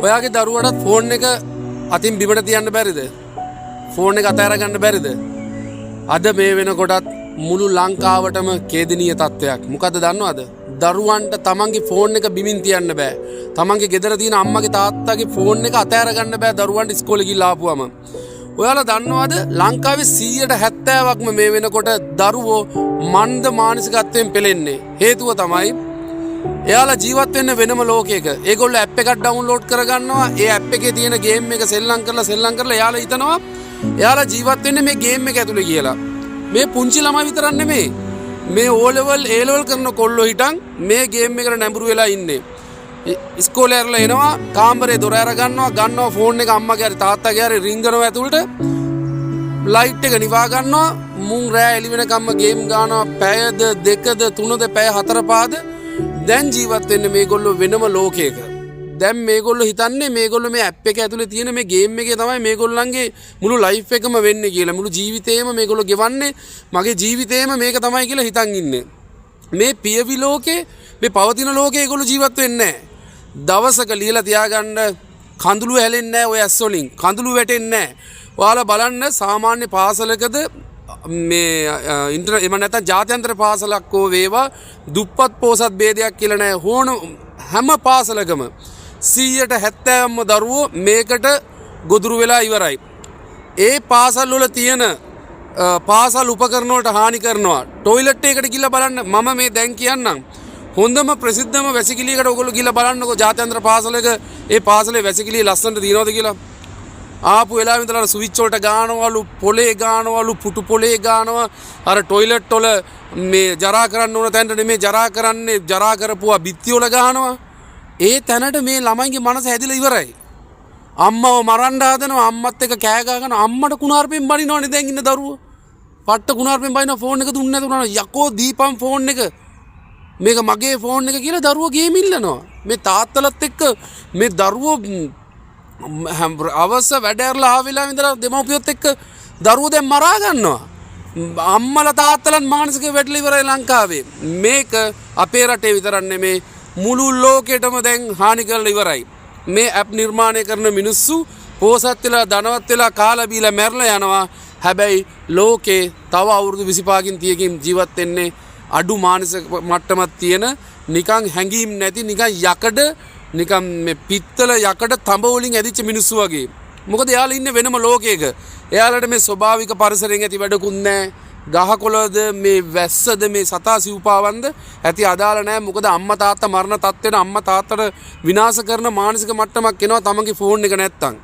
ඔයාගේ දරුවටත් ෆෝන් එක අතින් බිමට තියන්න බැරිද? ෆෝන් එක අතහැර ගන්න බැරිද? අද මේ වෙනකොටත් මුළු ලංකාවටම ඛේදනීය තත්ත්වයක්. මොකද්ද දන්නවද? දරුවන්ට තමන්ගේ ෆෝන් එක බිමින් තියන්න බෑ. තමන්ගේ ගෙදර තියෙන අම්මගේ තාත්තගේ ෆෝන් එක අතහැර ගන්න බෑ දරුවන්ට ඉස්කෝලේ ගිහිල්ලා ආපුවම. ඔයාලා දන්නවද ලංකාවේ 70%ක්ම මේ වෙනකොට දරුවෝ මන්ද මානසිකත්වයෙන් පෙළෙන්නේ? හේතුව තමයි එයාලා ජීවත් වෙන්න වෙනම ලෝකයක. ඒගොල්ලෝ ඇප් එකක් ඩවුන්ලෝඩ් කරගන්නවා. ඒ ඇප් එකේ තියෙන ගේම් එක සෙල්ලම් කරලා සෙල්ලම් කරලා එයාලා හිතනවා එයාලා ජීවත් වෙන්නේ මේ ගේම් එක ඇතුලේ කියලා. මේ පුංචි ළමයි විතරක් නෙමෙයි. මේ O level, A level කරන කොල්ලෝ හිටන් මේ ගේම් එකට නැඹුරු වෙලා ඉන්නේ. ඉස්කෝලේ ඇරලා එනවා, කාමරේ දොර අර ගන්නවා, ගන්නවා ෆෝන් එක අම්මගේ හරි තාත්තගේ හරි රින්ගනවා ඇතුළට. ලයිට් එක නිවා ගන්නවා. මුන් රෑ එළි වෙනකම්ම ගේම් ගානවා. පැයද දෙකද තුනද පැය හතර පහද. දැන් ජීවත් වෙන්නේ මේගොල්ලෝ වෙනම ලෝකයක. දැන් මේගොල්ලෝ හිතන්නේ මේගොල්ලෝ මේ ඇප් එක ඇතුලේ තියෙන මේ ගේම් එකේ තමයි මේගොල්ලන්ගේ මුළු ලයිෆ් එකම වෙන්නේ කියලා. මුළු ජීවිතේම මේගොල්ලෝ ගෙවන්නේ මගේ ජීවිතේම මේක තමයි කියලා හිතන් ඉන්නේ. මේ පියවි ලෝකේ, මේ පවතින ලෝකේ ඒගොල්ලෝ ජීවත් වෙන්නේ නැහැ. දවසක ලියලා තියාගන්න, කඳුළු හැලෙන්නේ නැහැ ඔය ඇස් වලින්. කඳුළු වැටෙන්නේ නැහැ. ඔයාලා බලන්න, සාමාන්‍ය පාසලකද මේ ඉන්ටර් එම නැත්නම් ජාත්‍යන්තර පාසලක් හෝ වේවා, දුප්පත් පෝසත් භේදයක් කියලා නෑ. හෝන හැම පාසලකම 70%ක්ම දරුවෝ මේකට ගොදුරු වෙලා ඉවරයි. ඒ පාසල් වල තියෙන පාසල් උපකරණ වලට හානි කරනවා. ටොයිලට් එකකට ගිහලා බලන්න. මම මේ දැන් කියන්නම්. හොඳම ප්‍රසිද්ධම වැසිකිළියකට ඔයගොල්ලෝ ගිහලා බලන්නකෝ ජාත්‍යන්තර පාසලක ඒ පාසලේ වැසිකිළිය ලස්සනට තියෙනවද කියලා. ආපු වෙලාවෙ ඉඳලා අර ස්විච් වලට ගානවලු, පොලේ ගානවලු, පුටු පොලේ ගානවා. අර ටොයිලට් වල මේ ජරා කරන්න ඕන තැනට නෙමෙයි ජරා කරන්නේ, ජරා කරපුවා බිත්ති වල ගහනවා. ඒ තැනට මේ ළමයින්ගේ මනස හැදිලා ඉවරයි. අම්මව මරන්න හදනවා. අම්මත් එක්ක කෑ ගහගෙන අම්මට කුණාර්පෙන් බනිනවනේ දැන් ඉන්න දරුවෝ. පට්ට කුණාර්පෙන් බනිනවා ෆෝන් එක දුන්නේ නැතුණා. යකෝ දීපන් ෆෝන් එක. මේක මගේ ෆෝන් එක කියලා දරුවෝ ගේම් ඉල්ලනවා. මේ තාත්තලත් එක්ක මේ දරුවෝ අවස වැඩ ඇරලා ආව වෙලාවෙ ඉඳලා දෙමව්පියොත් එක්ක දරුවෝ දැන් මරා ගන්නවා. අම්මලා තාත්තලත් මානසික වැටලා ඉවරයි ලංකාවේ. මේක අපේ රටේ විතරක් නෙමේ, මුළු ලෝකෙටම දැන් හානි කරලා ඉවරයි. මේ ඇප් නිර්මාණය කරන මිනිස්සු පෝසත් වෙලා ධනවත් වෙලා කාලා බීලා මැරලා යනවා. හැබැයි ලෝකේ තව අවුරුදු 25කින් 30කින් ජීවත් වෙන්නේ අඩු මානසික මට්ටමක් තියෙන, නිකන් හැඟීම් නැති, නිකන් යකඩ, නිකන් මේ පිත්තල යකඩ තඹ වලින් ඇදිච්ච මිනිස්සු වගේ. මොකද එයාලා ඉන්නේ වෙනම ලෝකයක. එයාලට මේ ස්වභාවික පරිසරයෙන් ඇති වැඩකුත් නැහැ. ගහකොළද මේ වැස්සද මේ සතා සිව්පාවන්ද ඇති අදාළ නැහැ. මොකද අම්මා තාත්තා මරණ තත්ත්වෙට, අම්මා තාත්තට විනාශ කරන මානසික මට්ටමක් එනවා තමන්ගේ ෆෝන් එක නැත්තම්.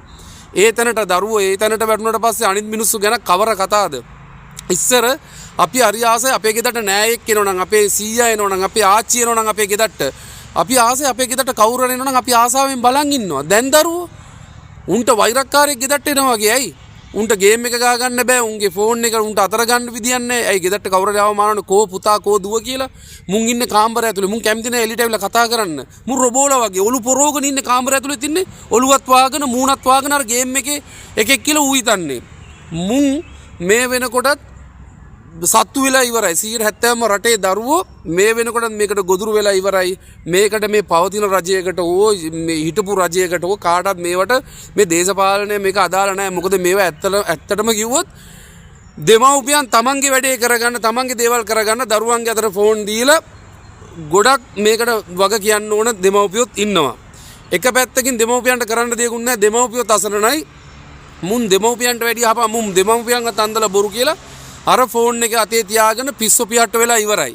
ඒ තැනට දරුවෝ ඒ තැනට වැටුණාට පස්සේ අනිත් මිනිස්සු ගැන කවර කතාද? ඉස්සර අපි හරි ආසයි අපේ ගෙදරට නෑයෙක් එනවා නම්, අපේ සීයා එනවා නම්, අපේ ආච්චි එනවා නම්, අපේ ගෙදරට අපි ආසයි. අපේ ගෙදරට කවුරු හරි එනවා නම් අපි ආසාවෙන් බලන් ඉන්නවා. දැන් දරුවෝ උන්ට වෛරක්කාරයෙක් ගෙදරට එනවා වගේ. ඇයි? උන්ට ගේම් එක ගා ගන්න බෑ. උන්ගේ ෆෝන් එක උන්ට අතර ගන්න විදියක් නෑ. ඇයි? ගෙදරට කවුරු හරි ආවම අහනවනේ කෝ පුතා, කෝ දුව කියලා. මුන් ඉන්නේ කාමරය ඇතුලේ. මුන් කැමති නෑ එළියට ඇවිල්ලා කතා කරන්න. මුන් රොබෝලා වගේ ඔලු පොරෝගෙන ඉන්නේ කාමරය ඇතුලේ තින්නේ. ඔලුවත් වාගෙන මූණත් වාගෙන අර ගේම් එකේ එකෙක් කියලා ඌ හිතන්නේ. මුන් මේ වෙනකොටත් සත්තු වෙලා ඉවරයි. 70%ම රටේ දරුවෝ මේ වෙනකොටත් මේකට ගොදුරු වෙලා ඉවරයි. මේකට මේ පවතින රජයකට හෝ මේ හිටපු රජයකට හෝ කාටවත් මේවට මේ දේශපාලනය මේක අදාළ නෑ. මොකද මේවා ඇත්තටම කිව්වොත් දෙමව්පියන් තමන්ගේ වැඩේ කරගන්න, තමන්ගේ දේවල් කරගන්න දරුවන්ගේ අතට ෆෝන් දීලා ගොඩක් මේකට වග කියන්න ඕන දෙමව්පියොත් ඉන්නවා. එක පැත්තකින් දෙමව්පියන්ට කරන්න දෙයක්වත් නෑ. දෙමව්පියොත් අසරණයි. මුන් දෙමව්පියන්ට වැඩිය අහපන්. මුන් දෙමව්පියන්වත් අන්දලා බොරු කියලා අර ෆෝන් එක අතේ තියාගෙන පිස්සු පියට්ට වෙලා ඉවරයි.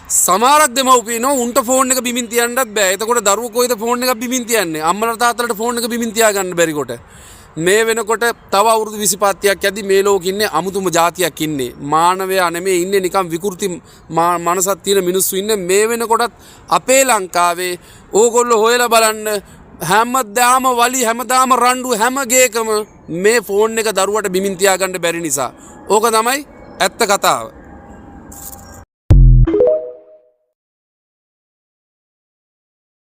සමහරක් දෙමව්පියනෝ උන්ට ෆෝන් එක බිමින් තියන්නත් බෑ. එතකොට දරුවෝ කොයිද ෆෝන් එක බිමින් තියන්නේ? අම්මලා තාත්තලාට ෆෝන් එක බිමින් තියාගන්න බැරි කොට. මේ වෙනකොට තව අවුරුදු 25ක් යද්දි මේ ලෝකෙ ඉන්නේ අමුතුම ජාතියක් ඉන්නේ. මානවයා නෙමෙයි ඉන්නේ, නිකන් විකෘති මනසක් තියෙන මිනිස්සු ඉන්නේ. මේ වෙනකොටත් අපේ ලංකාවේ ඕගොල්ලෝ හොයලා බලන්න, හැමදාම වලි, හැමදාම රණ්ඩු හැම ගේකම මේ ෆෝන් එක දරුවට බිමින් තියාගන්න බැරි නිසා. ඕක තමයි ඇත්ත කතාව.